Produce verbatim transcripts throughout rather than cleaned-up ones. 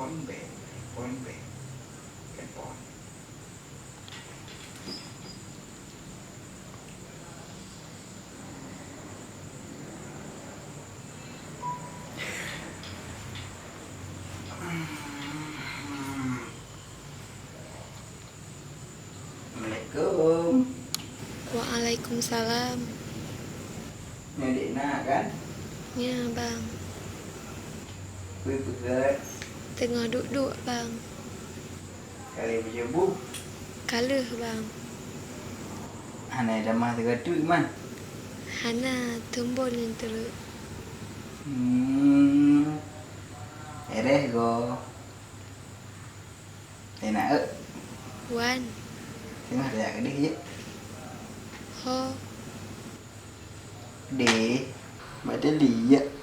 Phôn bèe, phôn bèe, telepon. Assalamualaikum. Waalaikumsalam. Nyoe dek na kan? Nya, Bang. Peue peugöt? Teungoh duek-duek, Bang. Ka lheueh beujeubeuh? Ka lheueh, Bang. Hana tamah teuka teuk, Man? Hana, teumbon nyang treuk. Hmm. Beres go. Enak, eh? Wan. Tengah tajak keudeh jeh. Ho. Deh, bak teuliek.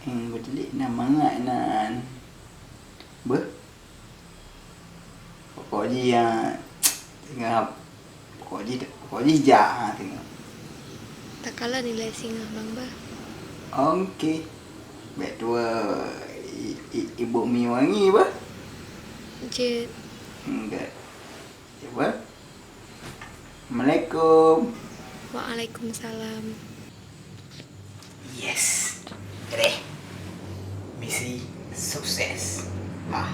Hmm, bak teuliek na mangat nan. Beuh. Pokok jih, ah, tengah, pokok jih, pokok jih jak, ha, tengok. Takalon ilèe singoh, Bang, bah. Oke. Bèk tuwoe i, i, i bôk mi wangi, bah. Jeuet. Enggak. Cuba. Assalamualaikum. Waalaikumsalam. Yes. Deh. Misi sukses. Ha.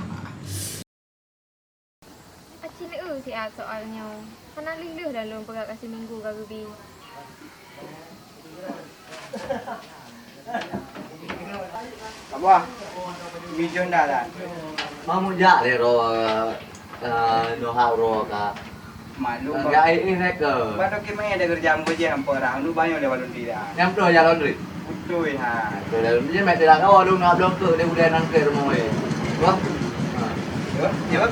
Aci leu siat soal nyoe. Hana lheueh-lheueh dah lôn peugah ka siminggu ka geubi. Abah, bijôh dah lah. Mau mujak lé ro, eh, Noha ro ka. Maklum, Bang. Ya, ini saya ke. Bado keumae ada kerja ambo je, ambo orang lu banyak lewat laundry dah. Nyang tu ya laundry. Betul ha. Betul laundry je, mak tidak tahu lu nak blok tu dia udah nangkir mau eh. Wah. Ha. Ya, ya.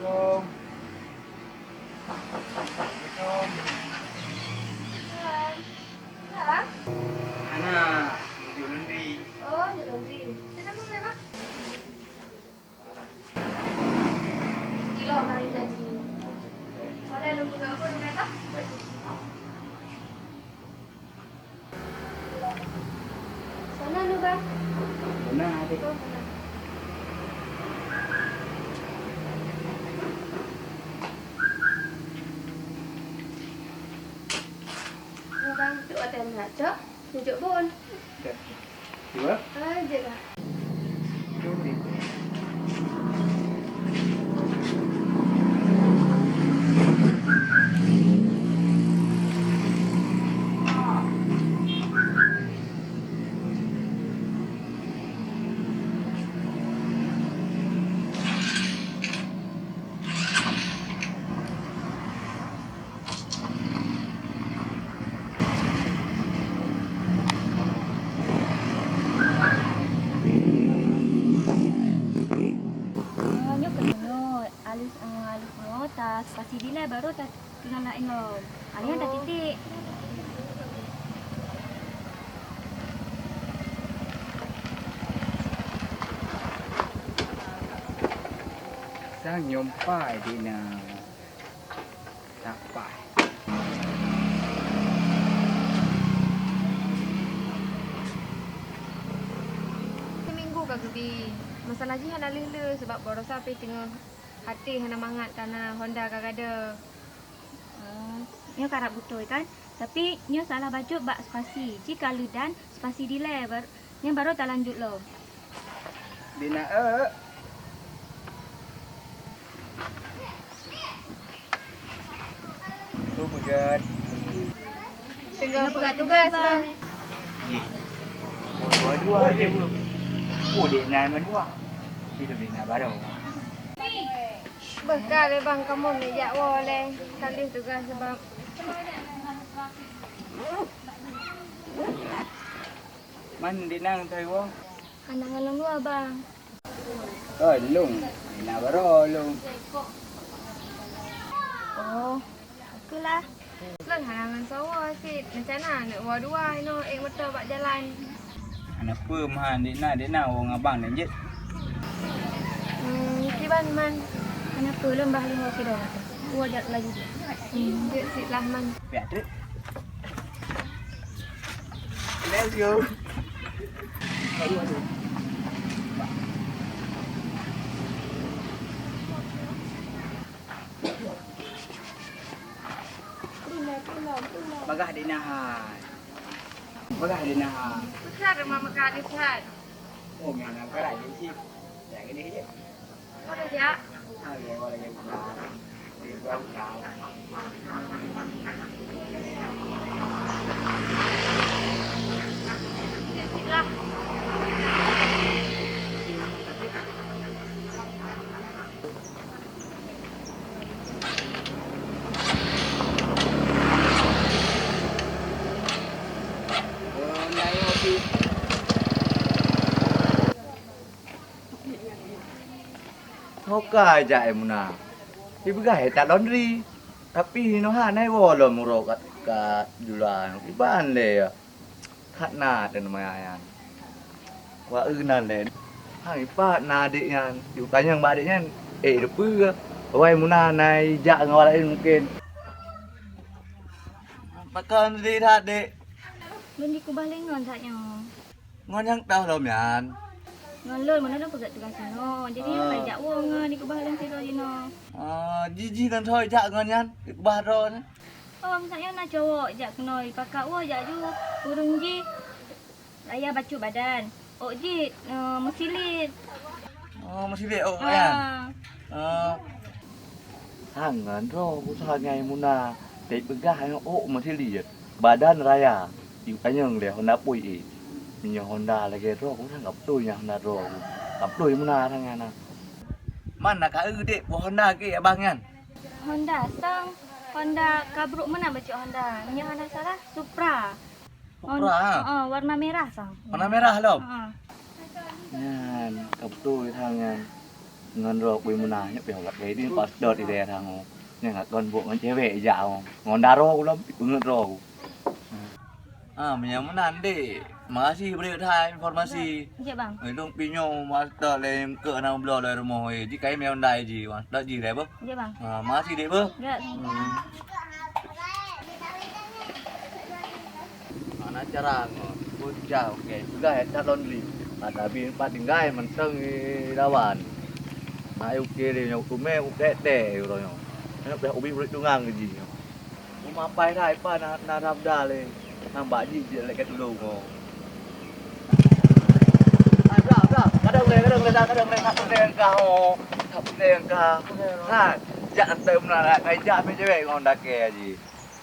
Assalamualaikum. Assalamualaikum. Hai. Kenapa? Hana, jok laundry. Oh, jok laundry. Kenapa, kenapa? Sana lu, Bang. Sana, adik. Oh, sana. Lu, Bang, tu ada nak, Cok. Tunjuk bun. Okey. Dua. Ah, je lah. Oh, nyoe keunoe alus, eh, alus nyoe ta spasi dilèe baru ta tunan laén lom. Alèh nyan tatitik. Sang nyoe pai di na. Sapai. Siminggu ka geubi. Masalah jih hana lheueh-lheueh sabab baroesa pih teungoh até hana mangat kana honda ka gadôh. Oh, nyoe karab beutôi kan? Tapi nyoe salah bacut bak spasi. Jih ka lheueh dan spasi dilèe bar-, nyan baru talanjut lom. Di na, eh. Tu peugah. Teungoh peugah tugas, Bang. Dua-dua je. Oh, dek na mandua. Itu dek na baru. Beuh ka lé bang, kamoe neujak woe lé, ka lheueh tugaih sabab. Man di nang thai woe? Hana ngon lôn dua, bang. Oh, lôn. Di na baroe lôn. Oh, oke lah. Lôn hana ngon sawoe cit, rencana neuk woe dua inoe ék meuto bak jalan. Hana peue meuhan, dek na, dek na woe ngon abang nyan jeuet. Hmm, kiban man. Hana peue, lôn bah lôn woe sidroe. Woe jak laju. Hmm, jeuet cit lah man. Piak treuk. Let's go. Bagah dina hai. Bagah dina hai. Peugah teuma meukat Ustaz. Oh, nyan angkaran je cit. Jak keudeh je. Kau dah jak? Hai, waalaikumsalam. Waalaikumsalam. Cit-cit lah. Ho ka jak ai Muna? Ipeugah ai that laundry. Tapi inoe hana iwoe lom uroe ka, ka jula nyoe. Kiban lé ya. That na teuma nyan. Wah, eu nan lé. Hai, pat na adék nyan. Yue tanyong bak adék nyan. Eh, leupeu. Wai Muna na ijak ngon awak laén mungken. Pakon di that, Dek? Lôn jikubah lé ngon that nyoe. Ngon nyang toh lom nyan? Ngon lôn, meunan lôn peugöt tugaih sinoe. Jadi, ah, lôn jak woe ngon jikubah lôn sidroe jinoe. Ah, ji, ji nan thoi jak ngon nyan, jikubah droe nyan. Oh, misalnya na cowok jak keunoe, pakat woe jak ju, ureueng jih raya bacut badan. Ôk jih, eh, meusilet. Oh, meusilet ôk nyan? Ah. Oh. Hangan droe ku sa ngai Muna, teupeugah nyoe ôk meusilet, badan raya. Yue tanyong lé Honda pui i. Meunyoe Honda lagèe droe ku, sang ka beutôi nyan Honda droe ku. Ka beutôi Muna sang nyan na. Man na ka eu dek po Honda keu abang nyan? Honda sang, Honda ka brôk meunan bacut Honda. Meunyoe hana salah, Supra. Supra, ha? Oh, warna merah sang. Warna merah lom? Ha. Nyan, ka beutôi sang nyan. Ngon droe ku Muna, nyoe pih lagèe nyoe pas dot idéh sang. Nyan kon buet ngon cewek jak. Ngon daroe ku lom, peungeut droe ku. Ah, meunyoe meunan, Dek. Makasih bri that informasi. Jeuet, Bang. Ilôn pih nyoe masa lé keu na bloe lé rumoh, eh. Ji kai mé Honda ji, Bang. Dak ji lé, Bang. Jeuet, Bang. Ah, makasih, Dek, Bang. Jeuet. Hmm. Mana cara ngon bocah, oke. Peugah ya, cat laundry. Ada bi empat tinggai, menteng di lawan. Nah, oke deh, nyoe kumé, oke deh, uroe nyoe. Nyoe pih ubi urit tungang ji nyoe. Uma pai rai pa na, na rabda lé. Nambah ji je lé ka tulung ho. Ada, ada. Kadang lé, kadang lé, kadang lé, tak penting kah ho. Tak penting kah. Ha, jak antai meunan, kai jak mé cewek ngon dakè ji.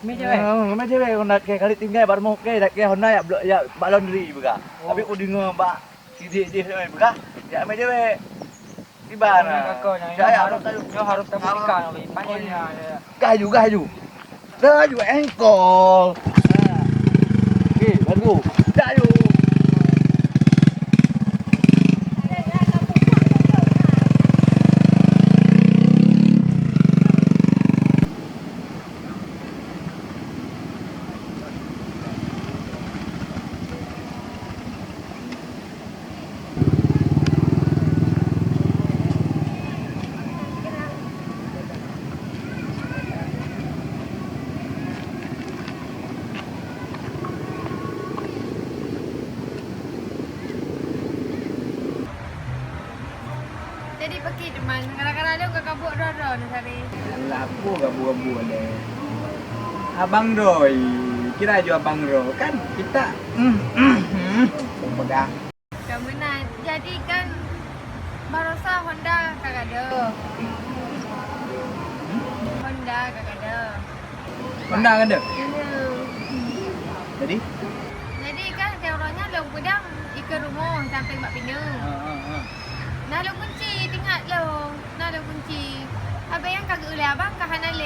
Mé cewek? Ha, mé cewek ngon dakè, kali tinggai bak rumoh ke, dakè Honda ya, ya bak laundry buka. Oh. Tapi ku deungo bak Sidék jih nyoe peugah, jak mé cewek. Kiban na. Nyoe harôh, nyoe harôh tameurika nyoe, panyang nyan. Gah ju, gah ju. Laju engkol. Oke, baru. Jak ju. Jadi pakri teuma, kadang-kadang lôn ka kabôk droe-droe na sabe. Alah, peue gabuk-gabuk lé. Abang droe, kira ju abang droe. Kan kita, hmm, hmm, hmm, peugah. Ka meunan. Jadi kan barosa Honda ka gadoh. Honda ka gadoh. Honda gadoh? Iya. Jadi? Jadi kan, tiep uroe nyan lôn peudong ikeue rumoh sampéng bak pineue. Ha, ha, ha. Na lôn kunci, teuingat lôn. Na lôn kunci.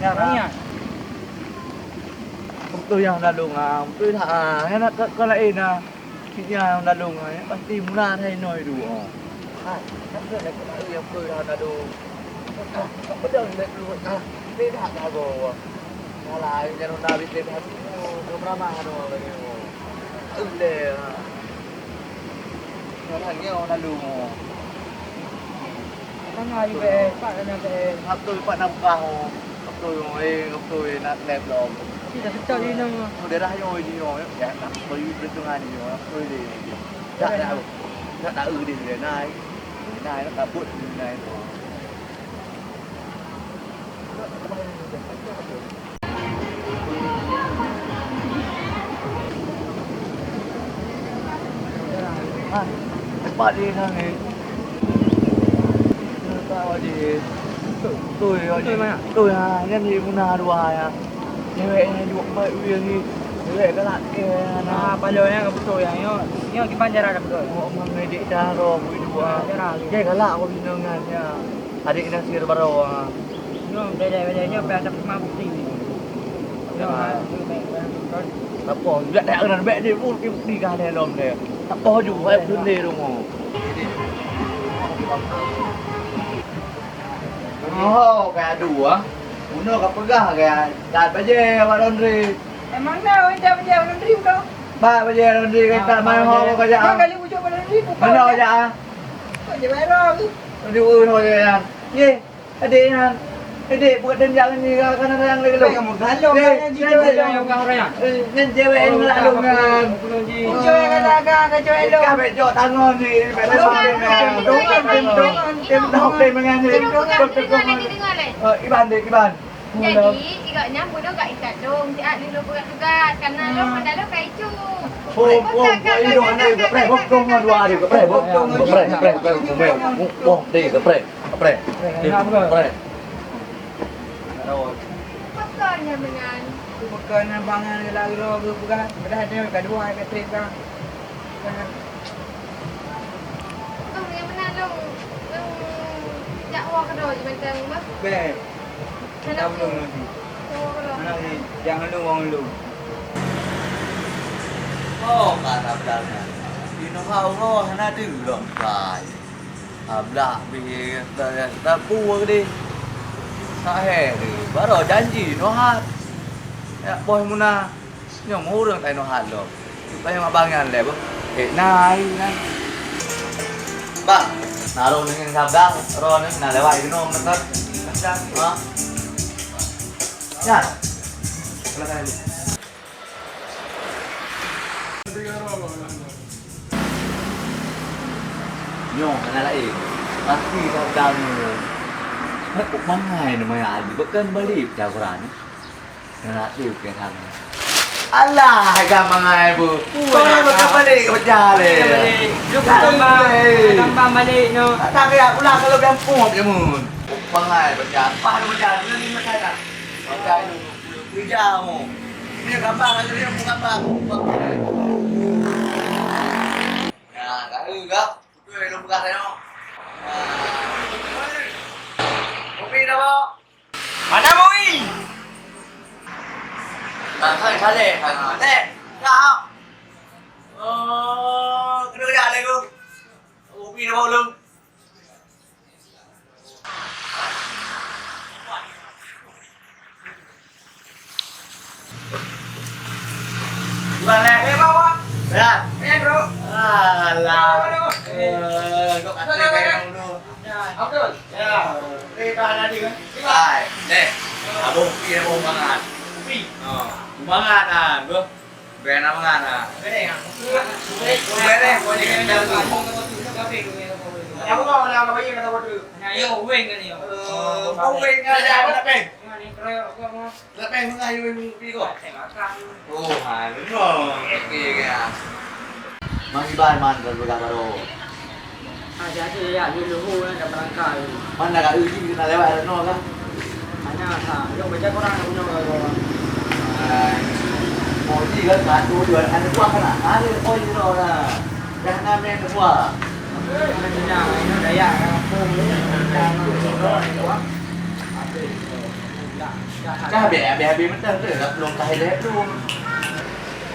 Nyan, ah. Nyan. Beutôi nyang lalong, ah. Beutôi that, ah. Nyang nak ka, ka laén, ah. Cit nyan lalong, ah. Pasti muna hai noi du, ah. Hai, kan tu nak kena yang beutôi nyang lalong. Ah, tak pedang nak keluar, ah. Beda tak go, ah. Alah, nyang dah habis beda tu. Kau ramah tu, lagi. Uleh, ah. Nyoe na nyoe lalu. Mana you, eh? Pak, kena, eh. Hap tu, Pak, na buka, oh. Hap tu, eh, hap tu, eh, na lep lom. Tidak betul ini. Oh, daerah nyoe, ini nyoe. Ya, hap tu, you perhitungan ini, hap tu, ini. Tak, tak, tak, tak, eh, dia, dia, nai. Nai, nak kabut, nai. Ah, tepat di sana ni. Tepat di. Betul, betul, betul, mana? Betul, ha. Nyan di guna dua, ya. Cewek ni dua empat wheel ni. Cewek galak ke, nah. Ah, paloe nyan beutôi nyan. Nyoe, nyoe kiban cara ka beutôi. Oh, memang ngedek cara bui dua. Ah, cara. Dia galak aku bina dengan dia. Adik Nasir baru, ah. Nyoe beda-beda nyoe payah dapat lima bukti. Nyoe, ah, nyoe baik, baik, beutôi. Apa? Enggak ada orang baik dia pun bukti kah dalam dia. Tak apa ju, saya beutôi rumah. Oh, kaya dua. Bunoe ka peugah kaya dat bajèe awak laundry. Emang na oi dat bajèe laundry bunoe? Bat bajèe laundry kan tak mai ho ka jak. Kali ujuk laundry bukan. Mana jak ah? Kok je baru tu? Di urus ho jak. Ye, adik nyan. Adik buat dan jangan ni kan ada yang lagi lu. Kamu galong kan gitu. Yang kau raya. Nyan cewek yang nak lu kan. Cewek kan agak ke cewek lu. Kau bejok tangan ni. Tem dong, tem dong, tem dong, tem dong, tem dong. Iban deh, Iban. Jadi, igak nyan bunoe gak ikat dong, siat lheuh lôn peugah tugas, karena lôn pada lôn ka icu. Oh, oh, oh, ini dong, anak juga, preh, bok dong, dua hari juga, preh, bok dong, preh, preh, preh, preh, preh, preh. Pakon nyan dengan. Pakon nyan bangan lagi lagi peugah, padahal dia ka dua, ka trip kan. Kong nyang meunan lôn, lôn jak woe keudroe jimantong bah. Bèk. Hana lôn nanti. Woe keudroe. Hana lôn, jangan lôn wong lôn. Oh, ka sabda nyan. Inoe ha uroe hana deuh lom kai. Ablak bih ta-, tapu deh. Sahé deh. Baru janji noh hat. Ya boh muna. Nyoe ureueng tai noh hat lom. Supaya mak bangan lé boh. Eh, nai, nai. Bang, na roh nengeng sabda, roh neng na lewat inoe meunan. Ha? Ya. Silakan. Nyoe hana laén. Pasti sabda nyoe. Hei, kok mangai nama ya Ali? Bukan balik jagoran. Hana tu ke hang. Alah, agak mangai bu. Kau nak balik ke pecah le. Lu tambah, tambah balik nyoe. Tak tak ya, ulah kalau gampang je mun. Kok mangai pecah. Pah lu pecah. Ni macam mana? Macam tu. Kerja mu. Ni gambar lagi ni, mu gambar. Ya, lalu gak. Betul, lu pegang saya. Kopi dah bawa. Mana Moi? Tak saya saleh, tak saleh. Ka. Oh, kena kerja lagi tu. Kopi dah bau belum? Bukan leh. Eh, bawah. Ya. Eh, bro. Alah. Aduh. Eh, kok kata kayak dulu. Ya. Abdul. Ya. Eh, tahan tadi kan? Hai, deh. Abang kopi, abang mangan. Kopi. Oh, mangan ah, bro. Bèk na mangat na. Bèk na. Bèk na, kau ni kena jalan tu. Kamu kau nak apa yang kata bodoh? Nah, yo, weng kan yo. Eh, kau weng kan ada apa nak peng? Nak peng mana yo weng pi kau? Oh, ha, benar. Okey ya. Mang Iban man kalau dah baru. Ah, jadi ya, di luhu kan, dah berangkat. Mana kat uji kita lewat ada nol kan? Hanya sa, yo baca Quran nak bunuh kau. Ah, oh, uji kan satu dua ada dua kan? Ada oh, uji dua lah. Dah enam yang kedua. Mana kena, ini daya kampung ni. Dah habis, habis, habis mentah tu, dah belum kahai dah belum.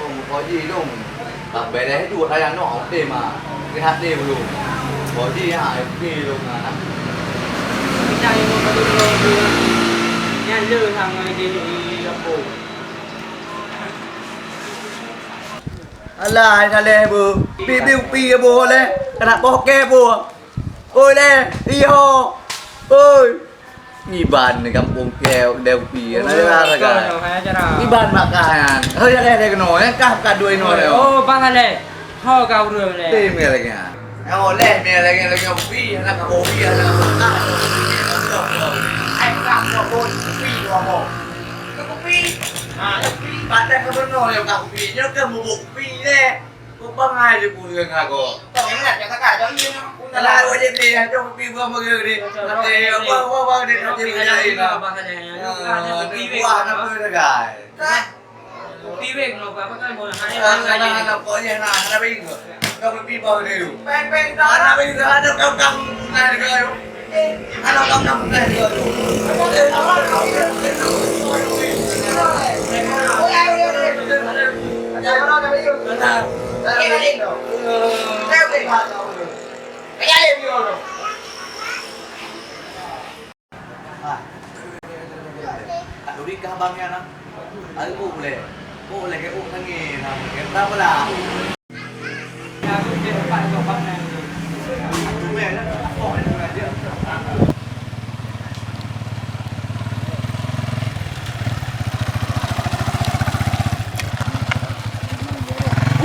Oh, muka ji dong. Tak beres tu, sayang nak, okey mah. Rehat dia belum. Muka ji, ha, okey dong, ha. Kita yang mau bagi dulu, yang le sama dia ni, apa? Alah, hai saleh bu. Pi, pi, pi, bu, leh. Kena poh ke, bu. Oi, leh. Iyo. Oi. Iban di kampung keu Deupi. Oh, na lara kau kan. Nyoe, hai acara. Iban mak kah nyan. Hei, leh, leh, keunoe, eh, kah ka dua inoe, oh, oh, bang leh. Ho ka ureueng leh. Tim lagi nyan. Oh, leh, mi lagi, lagi kopi, anak kopi, anak kopi. Ai, ka kopi, kopi, kopi. Ha, kopi. Patah ke benar, ya, kopi. Nyoe ke bubuk kopi, leh. Kok bangai je pun dengan aku. Kau yang nak cakap tak, kau iya nak. Lah, awak jadi, ya, cok pi buang bagi ni. Nanti, apa, apa, apa, dia nanti berjaya lah. Ah, dia buah nak apa, dia, guys? Piwek no, apa kan, mau nak, ah, nak, nak, nak, pokoknya nak, nak pergi ke? Kau pergi bawa dia tu. Peng, peng, tak. Nak pergi ke? Ada kau, kau, nak, kau.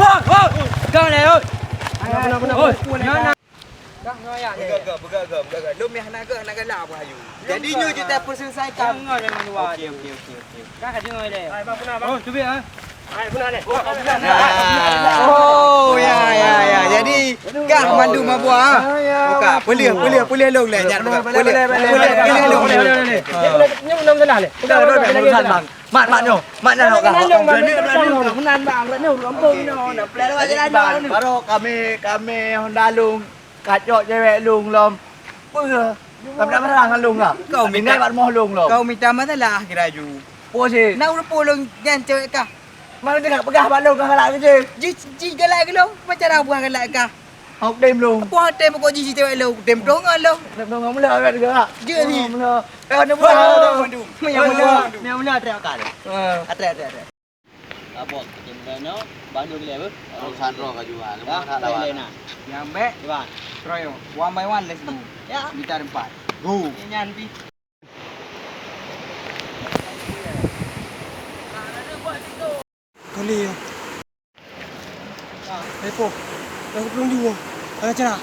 Wah, wah, pegang leh, oi. Oi, nyoe na. Peugah, peugah, peugah, peugah, peugah. Lôn meuh hana geuh, hana galak Abu Ayu. Jadi nyoe jeuet tapeuseuleusaikan. Okey, okey, okey, okey. Ka, ka deungoe lé. Oh, teubiet ah. Oh, ya, ya, ya. Jadi kah mandum Abu ah. Buka, peuleuh, peuleuh, peuleuh lôn lé. Nyan buka. Peuleuh, peuleuh, peuleuh lôn. Nyoe belum salah lé. Mat, mat nyoe. Mat nyoe. Meunan, Bang. Mat nyoe. Baru kami, kami Honda lôn. Kacok cewek lôn lom. Peue? Kami nak marah ngon lôn lah. Kau minta, bak rumoh lôn lom. Kau minta masalah kira ju. Peue cit? Nak ureueng peue lôn nyan cewek kah? Mana teuka peugah bak lôn kah galak keu jih? Ji, ji galak keu lôn, macam mana buah galak kah? Hok dem lôn. Apa hok dem pokok ji cewek lôn? Dem dong ngon lôn. Dem dong ngon mula awet galak. Jeuet ni. Mula. Eh, ada buah. Mula, mula, mula, mula, mula, atre akal. Atre, atre, atre. Abot, macam mana? Bandung dia apa? Urusan roh ka jua. Dah, lawan. Yang baik. Iwan. Troyo. One by one, let's go. Ya. Bintang empat. Go. Ini nyan pi. Kali ya. Lepo. Dah belum jua. Ada cara.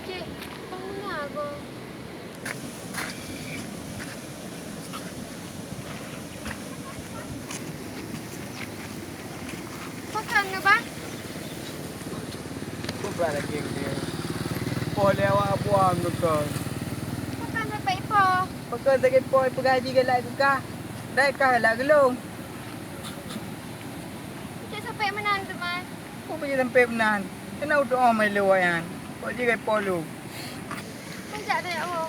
Cik, bangunlah aku. Pakon kah, Bang? Bukan lagi dia. Poh lewat buang tu kau. Pakon sampai poh? Pakon sakét poh peugah ji galak keu kah? Dai kah galak keu lôn. Peue bak jih sampoe meunan? Keuneuk udoe mai lé awaknyan. Bak jih gai po lom. Peujak deh, ya Allah.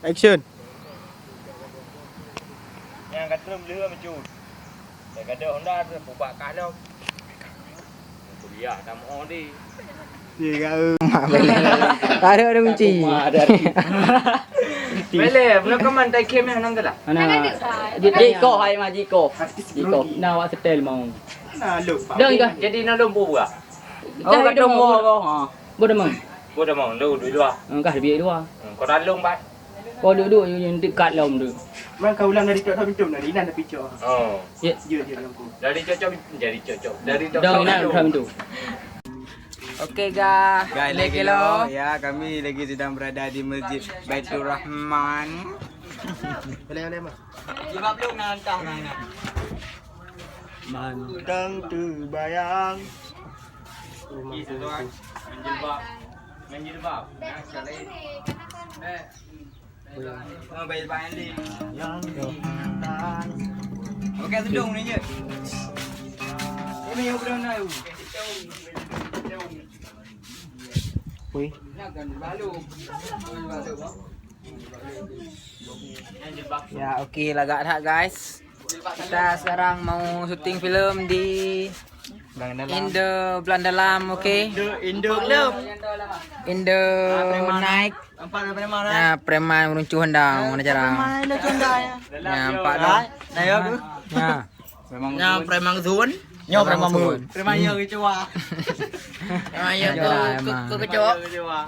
Action. Nyang ka trön lheueh meucut. Dah gadoh Honda tu pubak kah lom. Kuliah dah moh di. Ye ka. Ada ada kunci. Bele, belum keman tai kem yang nang gelah. Mana? Jiko hai ma jiko. Jiko. Nah, awak setel mau. Nah, lu. Dah dah. Jadi nak lom buah. Oh, dah dah mau. Ha. Boh damang. Boh damang, lu di luar. Hmm, kah lebih luar. Hmm, kau dah lom, Pak. Kau duduk je yang dekat lom tu. Man kau ulang dari cok pintu, dari nan tapi cok. Oh. Ya. Ya, ya, lampu. Dari cocok, jadi cocok. Dari cocok. Dah nak pintu. Oke, guys. Guys, lagi lo. Ya, kami lagi sedang berada di Masjid Baitur Rahman. Boleh, boleh, Mak. Jilbab lu nak entah, nak, nak. Mantang terbayang. Ih, satu orang. Main jilbab. Main jilbab. Nah, sekali. Eh. Oh, baik, baik, Andy. Yang datang. Okey, sedung ni je. Ini yang belum tahu. Wih. Nak kan balu. Balu, bang. Ya, oke, lagak that, guys. Kita sekarang mau syuting film di Indo Belandalam, oke? Indo, Indo film. Indo Night. Nampak preman, eh? Ya, preman meruncuh handang, mana cara? Preman meruncuh handang, ya. Ya, nampak dah. Nah, ya, Bu. Ya. Preman Zun. Nyoe preman Zun. Preman yang kecoa. Preman yang kecoa.